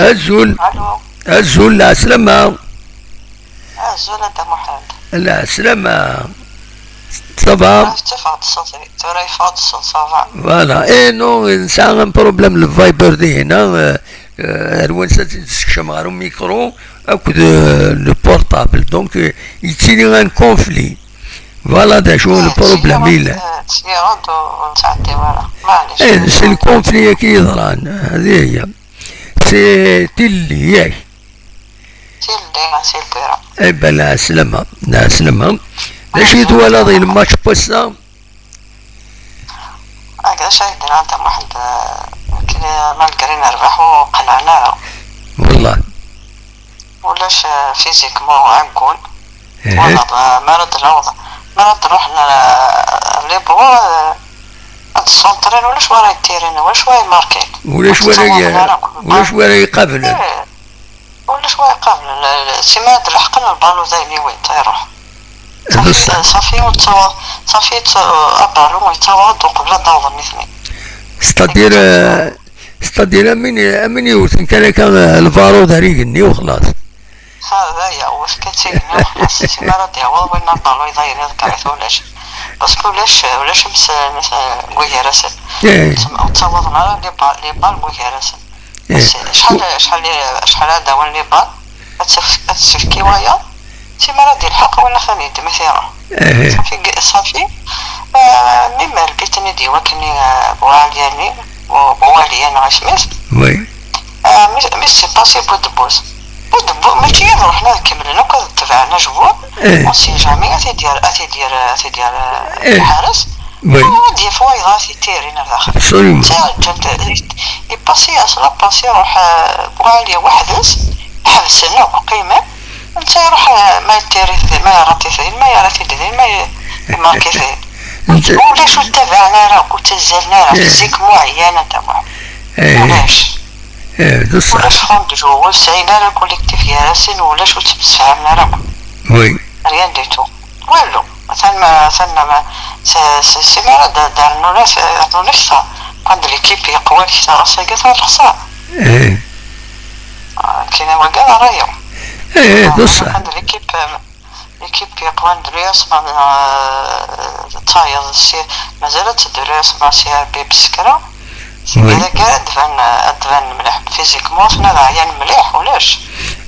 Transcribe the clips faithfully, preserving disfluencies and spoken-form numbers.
Azul. Allô. Azul, lɛeslama. Azul a Dda Muḥend. Lɛeslama. Ça va? Ah, tura yeffeɣ-d ṣṣut, tura yeffeɣ-d ṣṣut, ça va. Voilà. Eh non, nesɛa un problème, le Viber dihin, euh, euh, ar wansa tt-id-tsekcem ɣer umikru akked, euh, le portable. Donc, euh, yettili un conflit. Voilà d acu le problème yellan. Ttliɣ-d ur nettɛeddi ara. Maɛlic. Eh, c'est le conflit-agi yeḍran. Hadi hiya. C'est tilelli, yak. Tilelli, c'est le pire. Eh ben, lɛeslama, lɛeslama. D acu i twalaḍ i lmatch n wass-a? Ak d acu ay d-nnan Dda Muḥend, eh, nekkni malgré nerbeḥ ur qennɛen ara. Wallah. Ulac, eh, physiquement ɛeggun. Wallah, ma, mi ara d-naweḍ, mi ara d-nruḥ n-, les bureaux, eh, ad d-ssuntrin, ulac wara yettirin, ulac wara yemarkin. Ulac wara, ulac wara iqablen. Eh, ulac wara iqablen. Sima ad d-leḥqen lbalu d ayen iwin, ta iruḥ. Ṣafi, ṣafi, ur ttawa-, ṣafi, tt-, abalu yettawaḍ-d uqbel ad d-awḍen nitni. C'est-à-dire, euh, c'est-à-dire, am win, am win yewten kan akka, euh, lbaṛud ar igenni u xlaṣ. Ha, d aya, wefk ad tt-igenni u xlaṣ. Sima ara d-yaweḍ winna lbalu iḍayyen iḍegger-it ulac. Parce que ulac, ulac ams-, ams-, deg wagar-asen. Eh. Ur ttawaḍen ara les ba-, les balles deg wagar-asen. Eh. Acḥal, acḥal, acḥal ara d-awin les balles, ad tef-, ad tefk i wayeḍ, sima ara d-ilḥeq win atan yeddem-it iruḥ. Eh. Ṣafi, ṣafi. Ah, même lbit-nni d-iwak-nni, ah, Buɛaliyani, Bu-, Buwaliya neɣ isem-is. Oui. Ah, mi, mi s-passé Budebbus. Budebbus, mačči ad ruḥen ad kemmlen akk ad tebɛen ajbur. Eh. On sait jamais, ad t-id-yerr, ad t-id-yerr, ad t-id-yerr, eh, lḥares. Oui. Ad d-yaf wayeḍ ad t-ittirin ar daxel. Absolument. Ǧǧan-t, ipasi-as la pasi, ruḥ, eh, Buɛaliya weḥd-s, ḥebsen akk, qqimen. Netta iruḥ, eh, ma yettiri-t din, ma yerra-t din, ma yerra-t-id din, ma ye-, yemarki-t din. Netta ulac ur ttabaɛen ara akk, ur ttazzalen ara, eh, physiquement ɛyan a Dda Muḥ. Eh. Ulac. Eh, d ṣṣeḥ. Ulac rendez-vous, ur sɛin ara collectif gar-asen, ulac ur ttemsefhamen ara akk. Oui. Rien du tout. Walu. Atan ma, atan ma, s-, s-, sima ara d-, d-rnun as-, rnun akteṛ. Quand l'équipe yeqwa akteṛ, ass-agi atan lexṣara. Eh. Ah, kina wagi ara yaw. Eh, eh, d ṣṣeḥ. Quand l'équipe, euh, l'équipe yeqwan d l'U S M A, euh, tayeḍ si, mazal ad teddu l'U S M A si Rebbi Beskra. Oui. Dagi ara d-ban, ad d-ban mliḥ. Physiquement, aten ad ɛyan mliḥ, ulac.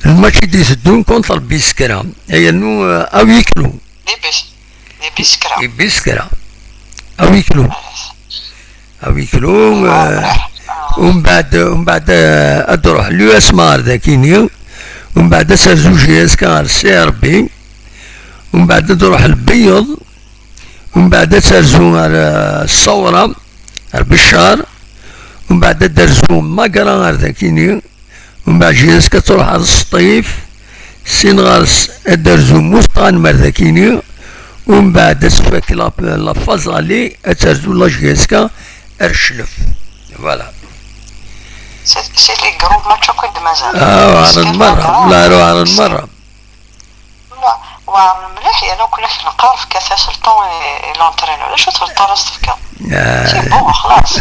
Lmatch i d-iteddun contre Beskra. Ayannu, euh, à huis clos. Di Bis-, di Biskra. Di Biskra. À huis clos. À huis clos, euh, umbeɛd, umbeɛd, euh, ad d-truḥ l'U S M A ar dakini, umbeɛd ad terzu J S K ar C R B, umbeɛd ad d-truḥ Lbeyyeḍ, umbeɛd ad terzu ar, euh, Ṣṣawra, ar Beccar, umbeɛd ad d-terzu Magra ar dakini, Umbeɛd J S K ad truḥ ɣer Sṭif, sin ɣer-s ad d-terzu Musṭan Merdakini, umbeɛd ad tfak la, la phase aller, ad terzu la J S K ar Cclef. Voilà. C'est, c'est les gros matchs akk i d-mazal. Ah, weɛren merra, la, weɛren merra. Wa-, weɛren mliḥ, yerna akk la k-neqqar fket-as le temps i, i l'entraîneur. D acu-t le temps ara s-tefkeḍ? Ah. C'est bon, xlaṣ.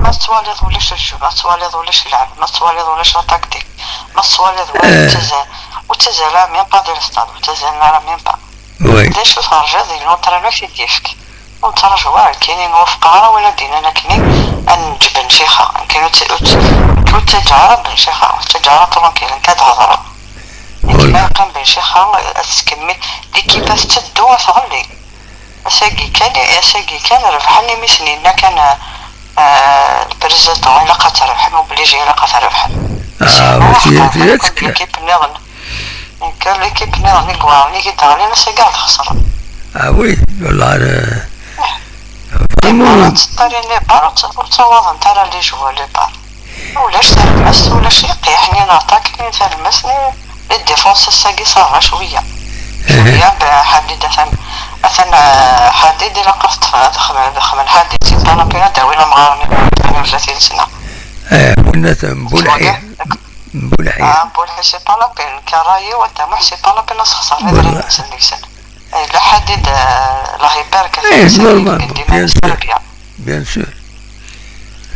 Ma tettwaliḍ ulac le jeu, ma tettwaliḍ ulac lɛeb, ma tettwaliḍ ulac la tactique, ma tettwaliḍ ur ttazzal, ur ttazzal ara même pas de l'stade, ur ttazzalen ara même pas. Oui. D acu terjiḍ i l'entraîneur i d-yefk? Ur nettraǧu ara, nekkini ur wafqeɣ ara win ad d-yennan akkenni ad neǧǧ Ben Cixa. Nekkini ur tt-, ur tt-, ur ttaǧǧaɣ ara Ben Cixa, ur ttaǧǧaɣ ara tranquille, nekk ad hedreɣ. Nekk ma yeqqim Ben Cixa, ad tettkemmil, l'équipe ad tetteddu, ad tɣelli. Ass-agi kan, ass-agi kan rebḥen imi sen-yenna kan, euh, le président, ilaq ad trebḥem, obligé ilaq ad trebḥem. Ah, sinon, mačči, waqila, mačči kan ad tekker. L'équipe nniḍen. Nekk, l'équipe nniḍen i iweɛren i yi-d-ɣlin, ass-agi ad xesren. Ah oui, wallah, euh, vraiment. Ur ttarin les balles, ur tt-, ur ttawaḍent ara les joueurs les balles. Ulac talemmast, ulac iqiḥ, ni l'attaque, ni talemmast, ni les défenses, ass-agi ça va cwiya. Cwiya, ben, Ḥadid atan, atan, euh, Ḥadid ilaq ad t-, ad xedmen, ad xedmen Ḥadid, c'est pas la peine ad d-awin amɣar-nni, tmanya u tlatin sna. Eh, winna Mbulḥi. Mbulḥi. Ah, Mbulḥi, c'est pas la peine. Karayi, wa Dda Muḥ, c'est pas la peine ad sxeṣren idrimen-nsen deg-sen. Eh, la Ḥadid, eh, la Hyper, eh, normal, bien sûr. Bien sûr.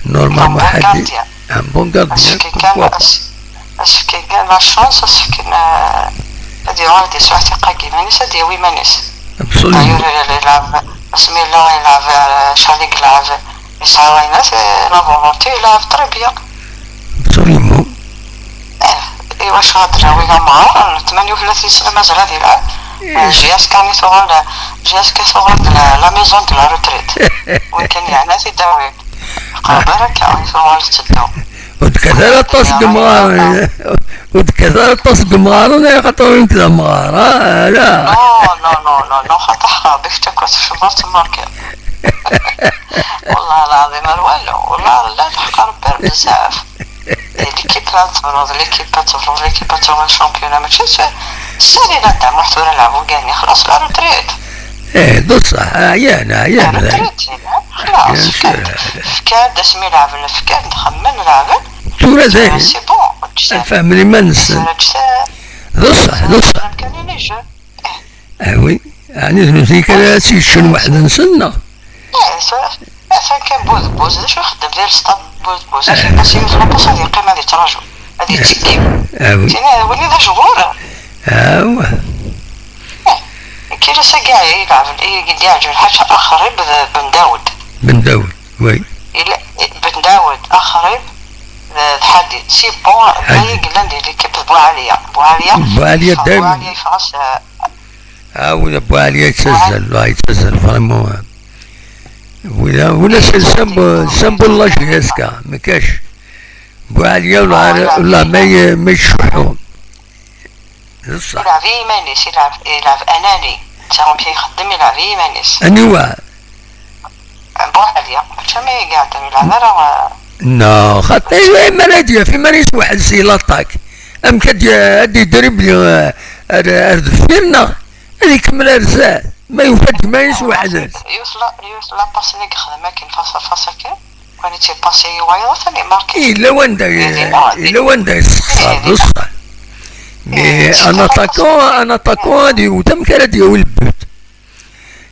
Normalement, un bon gardien. Un bon gardien, pourquoi pas. la chance, ad s-fken, eh, ad yuɣal ad yesɛu tiqa deg iman-is, ad yawi iman-is. Absolument. D'ailleurs, yelɛeb, asmi yella yelɛeb, eh, acḥal i yelɛeb, yesɛa wayen-is, eh, la volonté, yelɛeb très bien. Absolument. Eh, iwacu ad d-nawi amɣar n tmanya u tlatin sna mazal ad yelɛeb? Eh, J S K mi tuɣal, J S K tuɣal de la, la maison de la retraite. Win kan yeɛna ad t-id-awi. Qrib ara akka i tuɣal tetteddu. Ur d-kkat ara aṭas n yemɣaren, ur d-kkat ara aṭas n yemɣaren, ay xaṭer nekk d amɣar, ah, ala. Non, non, non, non, non, xaṭer ḥrabi kečč akk tecbeḍ temmerkiḍ. Wallah lɛaḍim ar walu, wallah la teḥqer Rebbi ar bezzaf. L'équipe la tebruḍ, l'équipe ad tebruḍ, l'équipe ad tuɣal championnat, mačči s-, sali la dda Muḥ tura lɛeb ugani, xlas la retraite. Eh, d ṣṣeḥ, ɛyan, ɛyan. Retraite, xlas, bien sûr. Fkan-d, fkan-d asmi lɛeben, fkan-d, xemmen, lɛeben. Tura dayen. C'est bon, fehmen iman-nsen. D ṣṣeḥ, d ṣṣeḥ. Ah oui. Ɛni d nutni kan ara tt-yeččen weḥd-nsen, neɣ? Eh, tura, atan kan bu debuz, d acu ixeddem di lsṭad bu debuz? Akken bas yiwet n waṭas ad yeqqim ad yettraǧu, ad yettekki. Ah oui. Tini, win d ajgur. Ah, ouais. Eh, kira-s agi yelɛeb, i d-yeɛǧeb lḥaǧa Axrib d Ben Dawed. Ben Dawed, oui. Yella, Ben Dawed, Axrib d, d Ḥadid. C'est bon, Ḥadid. D ayen yellan di l'équipe d Buɛaliya. Buɛaliya, Buɛaliya yeffeɣ, dayem. Buɛaliya yeffeɣ-as, eh, Ah, win Buɛaliya yettazzal, ah, yettazzal, vraiment. Win, win, c'est un symbole, symbole la J S K, ma kac. Buɛaliya, ah, la, la, ma y-, ma yeccuḥu. D ṣṣeḥ. Yelɛeb i yiman-is, yelɛeb, yelɛeb anani. Netta amek i ixeddem, yelɛeb i yiman-is. Aniwa? Buɛaliya, mačči mi iɛedda mi lɛeb ara, uh, non, xaṭi, ayen mi ara d-yaf iman-is weḥd-s i l'attaque. Amek ad d-, ad d-idribli, uh, ar, ar deffir, neɣ ad ikemmel ar zdat? Ma yufa-d iman-is weḥd-s. Yiwet la, yiwet la passe i yexdem akken, face à face akken. Kan i tt-ipasi i wayeḍ, atan imarki. Yella wanda, yella wanda yessexṣar, d ṣṣeḥ. Mais un attaquant, un attaquant ad yewwet, amek ara d-yawi le but?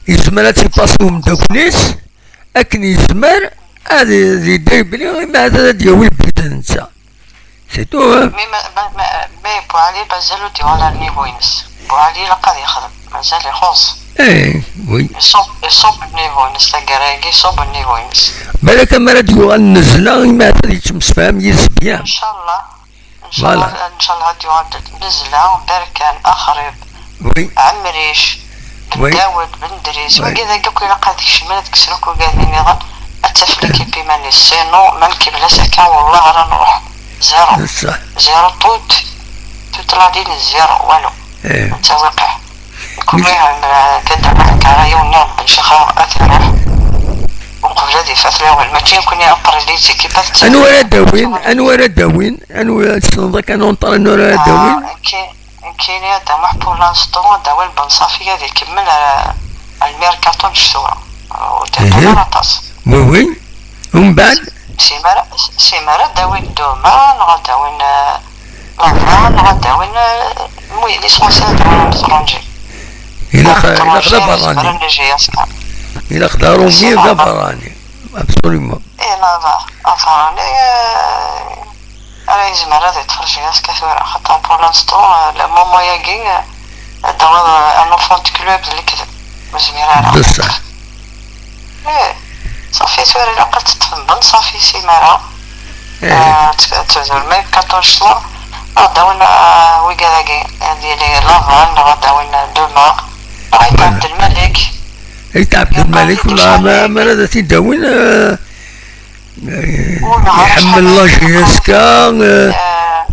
Yezmer ad tt-ipasi umeddakel-is, akken yezmer ad, ad idribli, imi ad, ad d-yawi le but d netta. C'est tout, hein. Mais ma, ma, ma, mais Buɛali mazal ur d-yuɣal ar niveau-ines. Buɛali ilaq ad yexdem, mazal ixuṣ. Eh, oui. Iṣubb, iṣubb niveau-ines, taggara-agi iṣubb niveau-ines. Balak amar ad d-yuɣal Nnezla, imi ad yettemsefham yid-s bien. Inchallah. Voilà. Inchallah, inchallah ad d-yuɣal Nnezla, Berkan, Axrib. Oui. Ɛemric, Ben, oui, Dawed, Ben Dris, oui, wagi dagi akk ilaq ad kecmen, ad kksen akk ugaden nniḍen, ad taf, eh, l'équipe iman-is. Sinon, ma nkimmel-as akka, wallah ara nruḥ. Zéro. D ṣṣeḥ. Zéro tout, toute la ligne zéro, walu. Eh. Netta wiqeɛ. Nekk, nekk ur iɛlem, eh, kan d amek ara yiwen nniḍen Ben Caxa ad iruḥ. Uqbel ad ifat lawal. Mačči nekkni ad nṭerri les équipes, ad, anwa ara d-awin? Anwa ara d-awin? Anwa, tessneḍ akka un entraîneur ara d-awin? Ah, nekki, Nekkini ad d-amuɣ pour l'instant, ad d-awin Ben Safi ad ikemmel ar, ar lmirkaṭu n ccetwa. Ur d-iṭṭal ara aṭas. Oui, oui. Umbeɛd? Simara, simara ad d-awin Duma, neɣ ad d-awin, eh, Lava, neɣ ad d-awin, eh, mwi, l'essentiel ad d-awin un étranger. Ilaq, ilaq d aberrani. Ilaq d aṛumi d aberrani. Absolument. Eh, Lava, aberrani, eh, Ara yezmer ad iṭṭef J S K tura, xaṭer pour l'instant, euh, le moment-agi, euh, ad d-tawiḍ, euh, un enfant de club d lekdeb. Ur yezmir ara. D ṣṣeḥ. Eh, ṣafi tura ilaq ad teṭṭfem Ben Safi simara. Eh. Euh, t-, t-, même quatorze jours. Ad d-awin, euh, wigad-agi, ad yili Laval, neɣ ad d-awin, euh, Duma, neɣ Ayt Ɛebdelmalek. Ayt Ɛebdelmalek, wala ma, ma ara d at-id-awin, euh, Iḥemmel la J S K, eh,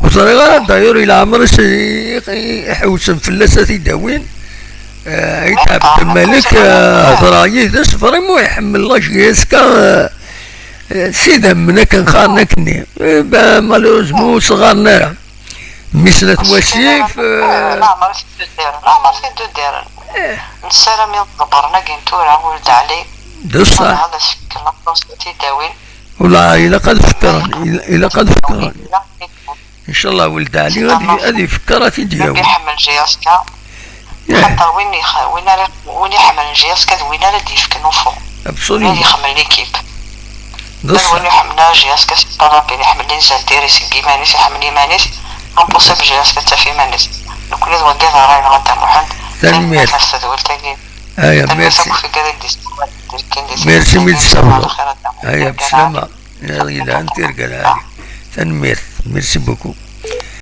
ur ẓriɣ ara, d'ailleurs, i leɛmer-is i, i, iḥewsen fell-as ad t-id-awin. Eh, Ayt Ɛebdelmalek, eh, hedreɣ yid-s, vraiment iḥemmel la J S K, eh, eh, s idammen akken qqaren akkenni. Eh, ben, malheureusement, ur s-ɣɣaren ara. Mmi-s n At Wasif, eh, leɛmer i t-id-udiren, leɛmer i t-id-udiren. Eh. Nessaram i ḍebbren-agi n tura, Wuled Ɛli. D ṣṣeḥ. Ad as-fken la chance ad t-id-awin. Wala, ilaq ad fekkren, il-, ilaq ad fekkren. Incallah, Wuled Ɛli ad i-, ad ifekker, ad t-id-yawi. Rebbi iḥemmel J S K. Xaṭer win ix-, win ara, win iḥemmlen J S K d win ara d-yefken ufur. Absolument. Win ad ixemmel l'équipe. D ṣṣeḥ. Win iḥemmlen J S K, c'est pas la peine, iḥemmel les intérêts seg iman-is, iḥemmel iman-is. Impossible, jillas ad taf iman-is. Nekkni d wagi d ṛṛay-nneɣ a Dda Muḥend. Tanemmirt. Ɣef tedwilt-agi. Aya, merci. Merci mi d-tessawleḍ. Aya, bslama. Yelhan tirga lɛali. Tanemmirt. Merci beaucoup.